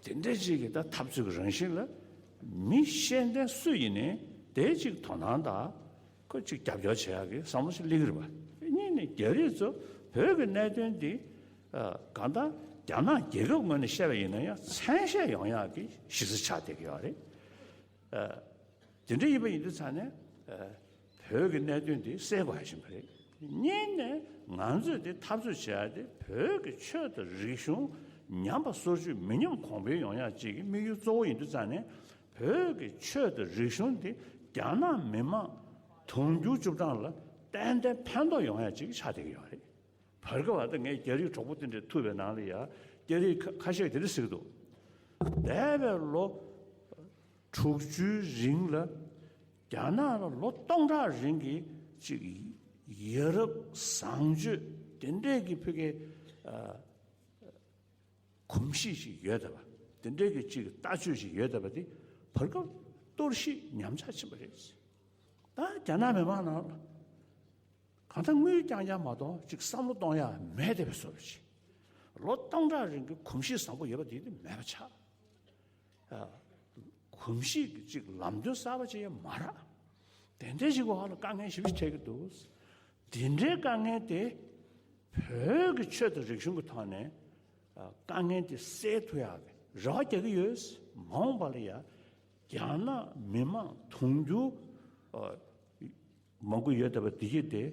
དེ་འདྲ་ཅིག་གི་ད་འཐབ་རྩོད་ཀྱི་རང་བཞིན་ལ་མི་ཤེས་ལྡན་སུ་ཡིན་ནའི་དེ་གཅིག་དོ་སྣང་དང་ཁོ་གཅིག་རྒྱབ་སྐྱོར་བྱེད་ཡ་གི་བསམ་བློ་ཞིག་སླེབས་ཀྱི་རེད་པ། གཉིས་ནས་རྒྱ་རིགས་ཚོ་བོད་ཀྱི་གནད་དོན་འདི། ཨ། གང་ལྟར་རྒྱ་ནག་རྒྱལ་ཁབ་ངོས་ནས་བཤད་པ་ཡིན་ན་ཡང་མཚན་ཤས་ཡོང་ཡག་གི་གཞི་རྩ་ཆགས་བསྡད་ཀྱི་ཡོད་རེད། ཨ། དེ་འདྲ་ཡིན་པ་ཡིན་དུས་ཙང་ནས། ཨ། བོད་ཀྱི་གནད་དོན་འདི་སེལ་དགོས་ཡ་ཞིག་རེད། གཉིས་ནས་ང་ཚོས་འདི་འཐབ་རྩོད་བྱེད་ཡ་དེ་བོད་ཀྱི་ཆོས་དང་རིག་གཞུང་ཉམས་པ་སོར་ཆུད་མི་ཉམས་གོང་འཕེལ་ཡོང་ཡ་གཅིག་གི་དམིགས་ཡུལ་གཙོ་བོ་ཡིན་དུས་ཙང་ནས། བོད་ཀྱི་ཆོས་དང་རིག་གཞུང་འདི་རྒྱ་ནག་མི་དམངས་དུང་ཕྱུར་བཅུ་གྲངས་ལ་ཏན་ཏན་ཕན་ཐོགས་ཡོང་ཡ་གཅིག་ཆགས་བསྡད་ཀྱི་ཡོད་རེད། བར་སྐབས་བར་དུ་ངའི་རྒྱ་རིགས་གྲོགས་པོ་དེ་འདྲས་ཐུག་པའི་ནང་ལ་ཡ། རྒྱ་རིགས་ཁ་ཁ་ཤས་དེ་འདྲས་ཟེར་གྱི་འདུག་འདས་པའི་ལོ་དྲུག་ཅུའི་རིང་ལ་རྒྱ་ནག་ལ་ལོ་སྟོང་ཕྲག་རིང་གི་ཅིག་ཡ་རབས་བཟང་སྤྱོད་དེ་འདྲས་ཀྱི་ཕ་གི་ཨ་གོམས་གཤིས་ཤིག་ཡོད་བསྡད་པ། དེ་འདྲས་ཀྱི་ཅིག་ལྟ་སྤྱོད་ཤིག་ཡོད་བསྡད་པ་དེ་བར་སྐབས་གཏོར་བཤིག་ཉམས་ཆག་ཕྱིན་པ་རེད། ད་རྒྱ་ནག་མི་དམངས་ནང་ལ་གང་ལྟར་དངུལ་རྐྱང་རྐྱང་མ་གཏོགས་ཅིག་བསམ་བློ་གཏོང་ཡ་མེད་བསྡད་པའི་བཟོ་འདྲ་ཞིག་ལོ་སྟོང་ཕྲག་རིང་གི་གོམས་གཤིས་བཟང་པོ་ཡོད་པ་དེ་དེ་མེད་པ་ཆགས། ཨ། གོམས་གཤིས་ཀྱི་ཅིག་ལམ་སྟོན་གསར་པ་ཅིག་ཡང་མ་རག་དེ་འདྲའི་ཞིག་གི་འོག་ལ་དཀའ་ངལ་ཞེ་པོ་ཅིག་འཕྲད་ཀྱི་འདུག་དེ་འདྲའི་དཀའ་ངལ་དེ་བོད་ཀྱི་ཆོས་དང་རིག་གཞུང་གི་ཐོག་ནས་ཨ། དཀའ་ངལ་དེ་སེལ་ཐུབ་ཡག་གི་རེ་བ་རྒྱག་གི་ཡོད། མ་འོངས་པ་ལ་ཡ་རྒྱ་ནག་མི་དམངས་དུང་ཕྱུར་ཨ། མང་པོ་ཡོད་བསྡད་པ་འདི་གྱིས་དེ་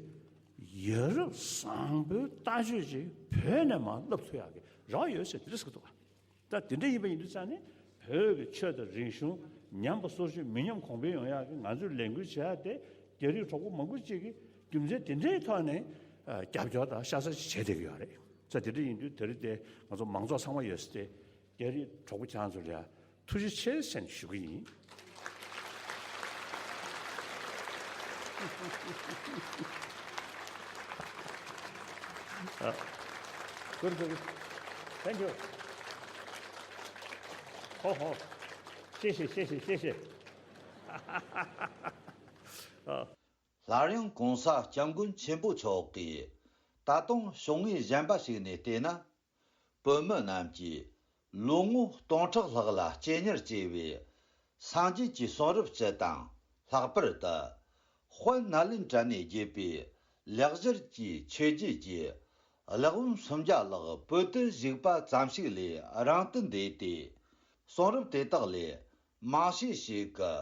ཡ་རབས་བཟང་པོའི་ལྟ་སྤྱོད་ཅིག་བོད་ནས་མར་བསླབ་ཐུབ་ཡག་གི་རེ་བ་ཡོད་ཟེར་དེ་འདྲ་ཟེར་གི་འདུག་ག་ད་དེ་འདྲ་ཡིན་པ་ཡིན་དུས་ཙང་ནས་བོད་ཀྱི་ཆོས་དང་རིག་གཞུང་ཉམས་པ་སོར་ཆུད་མི་ཉམས་གོང་འཕེལ་ཡོང་ཡག་གི་ང་ཚོས་ལས་འགུལ་བྱེད་ཡག་དེ་རྒྱ་རིགས་གྲོགས་པོ་མང་པོ་ཅིག་གིས་རྒྱུ་མཚན་དེ་འདྲའི་ཐོག་ནས་ཨ། རྒྱབ་སྐྱོར་དང་ཤ་ཚ་ཅིག་བྱས་བསྡད་ཀྱི་ཡོད་རེད། ཙང་དེ་འདྲ་ཡིན་དུས་དེ་རིང་དེ་ང་ཚོ་མང་ཚོགས་ཚང་མ་ཡོད་ས་དེ། རྒྱ་རིགས་གྲོགས་པོ་ཁྱེད་རང་ཚོ་ལ་ཡ་ཐུགས་རྗེ་ཆེ་ཟེར་ནས་ཞུ་གི་ཡིན། ཨ། good, good, good. Thank you. ཧོ་ཧོ། 谢谢，谢谢，谢谢。 ཨ། སླར་ཡང་གོང་ས་སྐྱབས་མགོན་ཆེན་པོ་མཆོག་གིས་ད་དུང་ཕྱོགས་ངོས་གཞན་པ་ཞིག་ནས་བལྟས་ན། བོད་མི་རྣམས་ཀྱིས་ལོ་ངོ་སྟོང་ཕྲག་ལྷག་ལ་གཅེས་ཉར་བྱས་པའི་སངས་རྒྱས་ཀྱི་གསུང་རབ་སྤྱི་དང་། ལྷག་པར་དུ་དཔལ་ནཱ་ལེནྡྲ་ནས་བརྒྱུད་པའི་ལེགས་སྦྱར་གྱི་ཆོས་བརྒྱུད་ཀྱི་ཀློག་འོམ་སུམ་བརྒྱ་ལྷག་བོད་དུ་བཞུགས་པ་ཙམ་ཞིག་ལས་རིང་དུ་འདས་ཏེ། གསུང་རབ་དེ་དག་ལས་མང་ཤས་ཤིག་གི་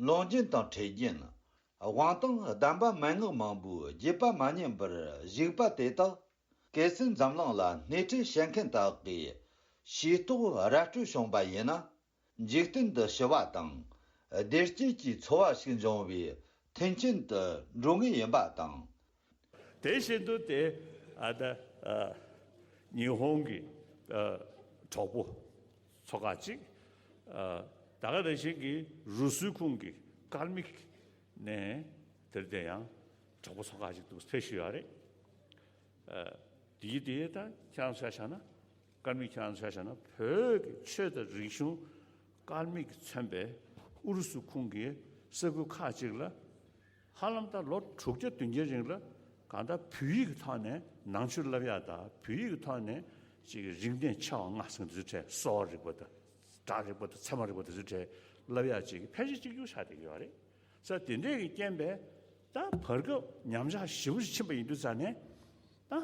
ལུང་རྒྱུན་དང་ཁྲིད་རྒྱུན། དབང་ཐང་གདམས་པ་མན་ངག་མང་པོའི་རྒྱུད་པ་མ་ཉམས་པར་བཞུགས་པ་དེ་དག་གལ་སྲིད་འཛམ་གླིང་ལ་སྣེ་ཁྲིད་བྱེད་མཁན་དག་གིས་ཤེས་རྟོགས་ར་སྤྲོད་བྱུང་བ་ཡིན་ན། འཇིག་རྟེན་དུ་ཞི་བ་དང་བདེ་སྐྱིད་ཀྱི་འཚོ་བ་ཞིག་འབྱུང་བའི་མཐུན་རྐྱེན་དུ་འགྲོ་ངེས་ཡིན་པ་དང་། དེ་བཞིན་དུ་དེ་ཨ་ད་ཨ་ཉི་ཧོང་གི་ཨ་གྲོགས་པོ་ཚོ་ཁག་ཅིག་ཨ་ད་ག་ནང་བཞིན་གྱི་རུ་སུའི་ཁོངས་ཀྱི་ཀརྨིག་ནས་དེར་དེ་ཡང་གྲོགས་པོ་ཚོ་ཁག་ཅིག་འདུག་ཕེབས་བཞིན་ཡོད་རེད། ཨ་དེའི་དེ་ད་ཁྱེད་རང་ཚོ་ཆ་བཞག་ན། ཀརྨིག་ཁྱེད་རང་ཚོ་ཆ་བཞག་ན་བོད་ཀྱི་ཆོས་དང་རིག་གཞུང་ཀརྨིག་གིས་མཚོན་པའི་ཨུ་རུ་སུ་ཁོངས་ཀྱི་ས་ཁུལ་ཁག་ཅིག་ལ། ཧ་ལམ་ད་ལོ་དྲུག་བརྒྱ་བདུན་བརྒྱའི་རིང་ལ་གང་ལྟར་བོད་ཡིག་གི་ཐོག་ནས་ནང་ཆོས་བསླབ་ཡག་དང་བོད་ཡིག་གི་ཐོག་ནས་ཅིག་རིག་གནས་ཆེ་བ་ལྔ་ཟེར་འདི་ཚོའི་གྲས། གསོ་བ་རིག་པ་དང་། སྒྲ་རིག་པ་དང་། ཚད་མ་རིག་པ་དེ་ཚོའི་གྲས་བསླབ་ཡག་ཅིག་ཕལ་ཆེར་གཅིག་གྱུར་ཆགས་བསྡད་ཀྱི་ཡོད་རེད། ས་དེ་འདྲས་ཀྱི་རྐྱེན་པས་ད་བར་སྐབས་ཉམས་ཆག་ཞེ་པོ་ཞིག་ཕྱིན་པ་ཡིན་དུས་ཙང་ནས་ད།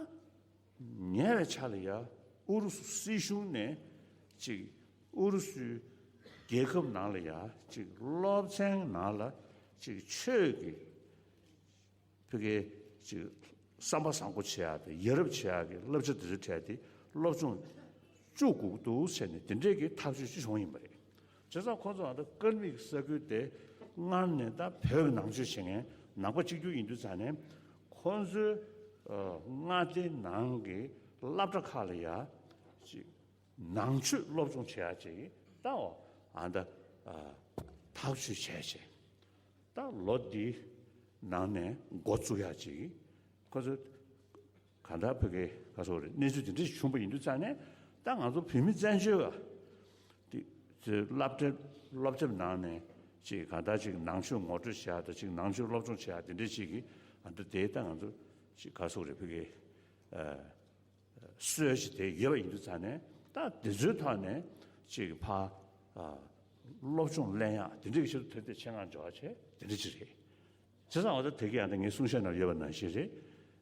ཉེ་བའི་ཆར་ལ་ཡ་ཨུ་རུ་སུ་སྲིད་གཞུང་ནས་ཅིག་ཨུ་རུ་སུའི་རྒྱལ་ཁབ་ནང་ལ་ཡ་ཅིག་སློབ་ཚན་ནང་ལ་ཅིག་ཆོས་ཀྱི་ཕ་གི་ཅིག་བསམ་པ་བཟང་པོ་བྱེད་ཡག་དང་ཡ་རབས་བྱེད་ཡག་གི་བསླབ་བྱ་དེ་ཚོའི་གྲས་དེ་སློབ་སྦྱོང་བཅུག་དགོས་ཀྱི་འདུག་ཟེར་ནས་དེ་འདྲས་ཀྱི་ཐག་གཅོད་ཅིག་བྱུང་ཡིན་པ་རེད། བྱས་ཙང་ཁོང་ཚོ་ཨ་ད་ཀརྨིག་ས་ཁུལ་དེ་སྔར་ནས་ད་བོད་ཀྱི་ནང་ཆོས་བྱེད་མཁན་ནང་པ་གཅིག་གྱུར་ཡིན་དུས་ཙང་ནས་ཁོང་ཚོའི་ཨ་མངའ་སྡེ་ནང་གི་སློབ་གྲྭ་ཁག་ལ་ཡ་ཅིག་ནང་ཆོས་སློབ་སྦྱོང་བྱེད་ཡག་ཅིག་ད་འོ་ཨ་ད་ཨ་ཐག་གཅོད་བྱས་བྱས་ད་ལོ་འདིའི་ནང་ནས་འགོ་བཙུགས་ཡག་ཅིག་ཁོང་ཚོ་གང་ལྟར་བོད་སྐད་ག་སོགས་རེད། གནས་ཚུལ་དེ་འདྲ་ཞིག་བྱུང་བ་ཡིན་དུས་ཙང་ནས་ད་ང་ཚོ་བོད་མི་བཙན་བྱོལ་བ་དེ་ཚོའི་སློབ་གྲྭ་སློབ་དེབ་ནང་ནས་ཅིག་གང་ལྟར་ཅིག་ནང་ཆོས་ངོ་སྤྲོད་བྱེད་ཡག་དང་ཅིག་ནང་ཆོས་སློབ་སྦྱོང་བྱེད་ཡག་དེ་འདྲ་ཅིག་གི་ཨ་ད་དེ་ད་ང་ཚོ་ཅིག་ག་སོགས་རེད། བོད་སྐད་ཨ་སྲོལ་ཞིག་དེ་ཡོད་པ་ཡིན་དུས་ཙང་ནས་ད་དེ་ཚོའི་ཐོག་ནས་ཅིག་ཕ་ཨ་སློབ་སྦྱོང་ལེན་ཡག་དེ་འདྲ་གི་ཆེད་དུ་དེ་དེ་ཆེད་མངགས་འཇོག་བྱས་དེ་འདྲ་ཅིག་རེད། བྱས་ཙང་འོ་ད་དེ་ག་ཡང་ད་ངའི་གསུང་བཤད་ནང་ཡོད་པ་ནང་བཞིན་རེད།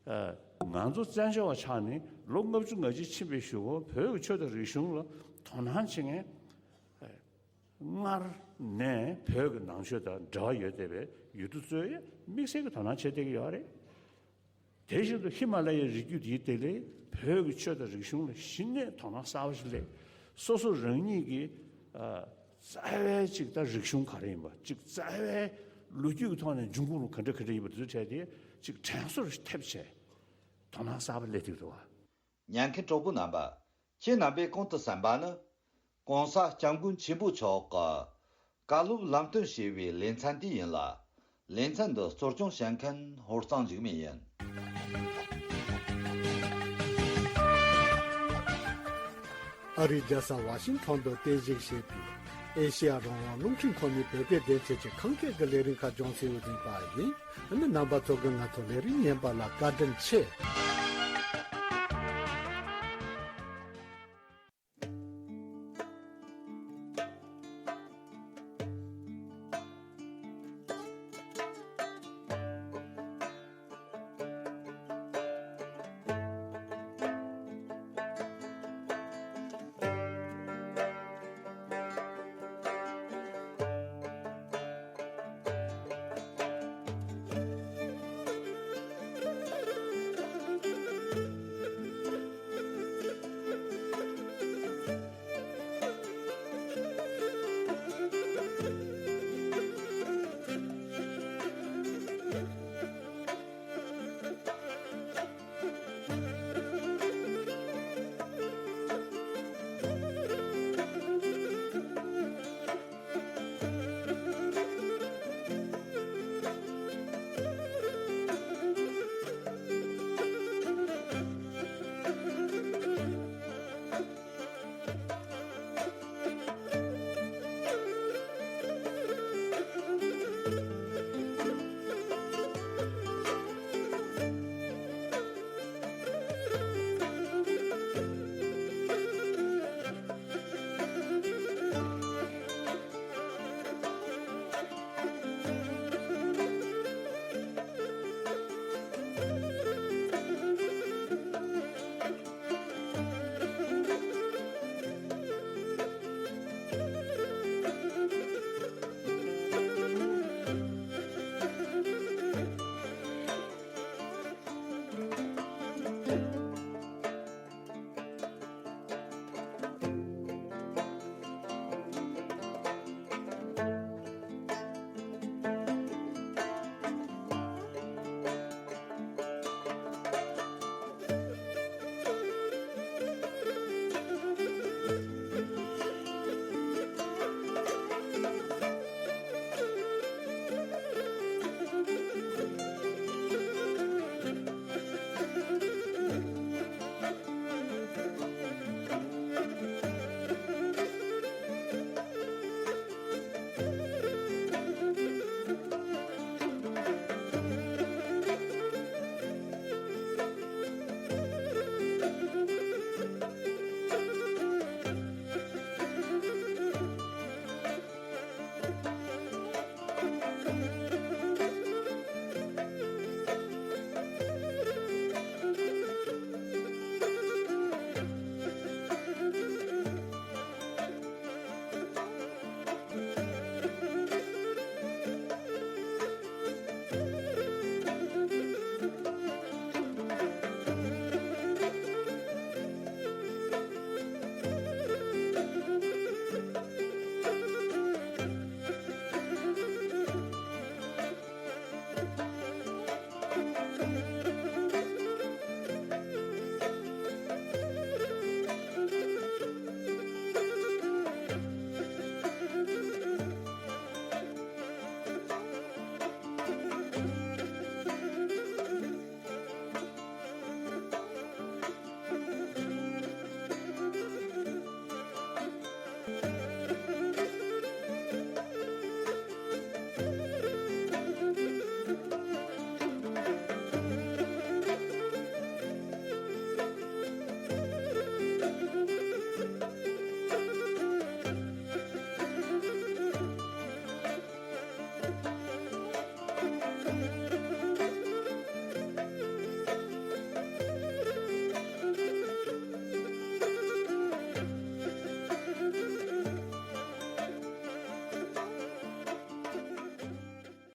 ཨ་ང་ཚོ་བཙན་བྱོལ་བ་ཆགས་ནས་ལོ་ལྔ་བཅུ་ང་གཅིག་ཕྱིན་པའི་གཞུག་གུ་བོད་ཀྱི་ཆོས་དང་རིག་གཞུང་ལ་དོ་སྣང་བྱེད་མཁན་ཨ་ སྔར་ནས་བོད་ཀྱི་ནང་ཆོས་དང་འབྲེལ་བ་ཡོད་བསྡད་པའི་ཡུལ་གྲུ་ཚོས་དམིགས་བསལ་གྱི་དོ་སྣང་བྱེད་བསྡད་ཀྱི་ཡོད་རེད། དེ་བཞིན་དུ་ཧི་མ་ལ་ཡའི་རི་རྒྱུད་དེའི་སྟེང་ལ་བོད་ཀྱི་ཆོས་དང་རིག་གཞུང་ལ་གཞི་ནས་དོ་སྣང་གསར་པ་ཞིག་སླེབས། སོ་སོ་རང་ཉིད་ཀྱི་ཨ་རྩ་བའི་ཅིག་ད་རིག་གཞུང་ག་རེ་ཡིན་པ་ཅིག་རྩ་བའི་ལོ་རྒྱུས་ཀྱི་ཐོག་ནས་འབྱུང་ཁུངས་ག་འདྲ་ག་འདྲ་ཡིན་པ་དེ་ཚོའི་གྲས་དེ་ཅིག་དྲན་གསོ་ཐེབས་བྱས་དོ་སྣང་གསར་པ་སླེབས་ཐུབ་འདུག་བ། ཉན་མཁན་གྲོགས་པོ་རྣམ་པ། ཁྱེད་རྣམ་པས་གོང་དུ་གསན་པ་ནི། ྋགོང་ས་ྋསྐྱབས་མགོན་ཆེན་པོ་མཆོག་གི་བཀའ་སློབ་ལམ་སྟོན་ཞེས་པའི་ལེ་ཚན་དེ་ཡིན་ལ། ལེ་ཚན་འདི་གཙོ་སྐྱོང་བྱེད་མཁན་ཧོར་གཙང་འཇིགས་མེད་ཡིན། ཨ་རིའི་རྒྱལ་ས་ཝ་ཤིང་ཊོན་དུ་རྟེན་གཞི་བྱས་པའི་ཨེ་ཤེ་ཡ་རང་དབང་རླུང་འཕྲིན་ཁང་ནི་བོད་སྐད་སྡེ་ཚན་གྱི་ཁམས་སྐད་ཀྱི་ལས་རིམ་ཁག་སྦྱོང་སའི་འོས་འཛིན་པ་ཡིན། ཨ་ནི་རྣམ་པ་ཚོ་གིས་ང་ཚོ་ལས་རིམ་ཉན་པ་ལ་བཀའ་དྲིན་ཆེ།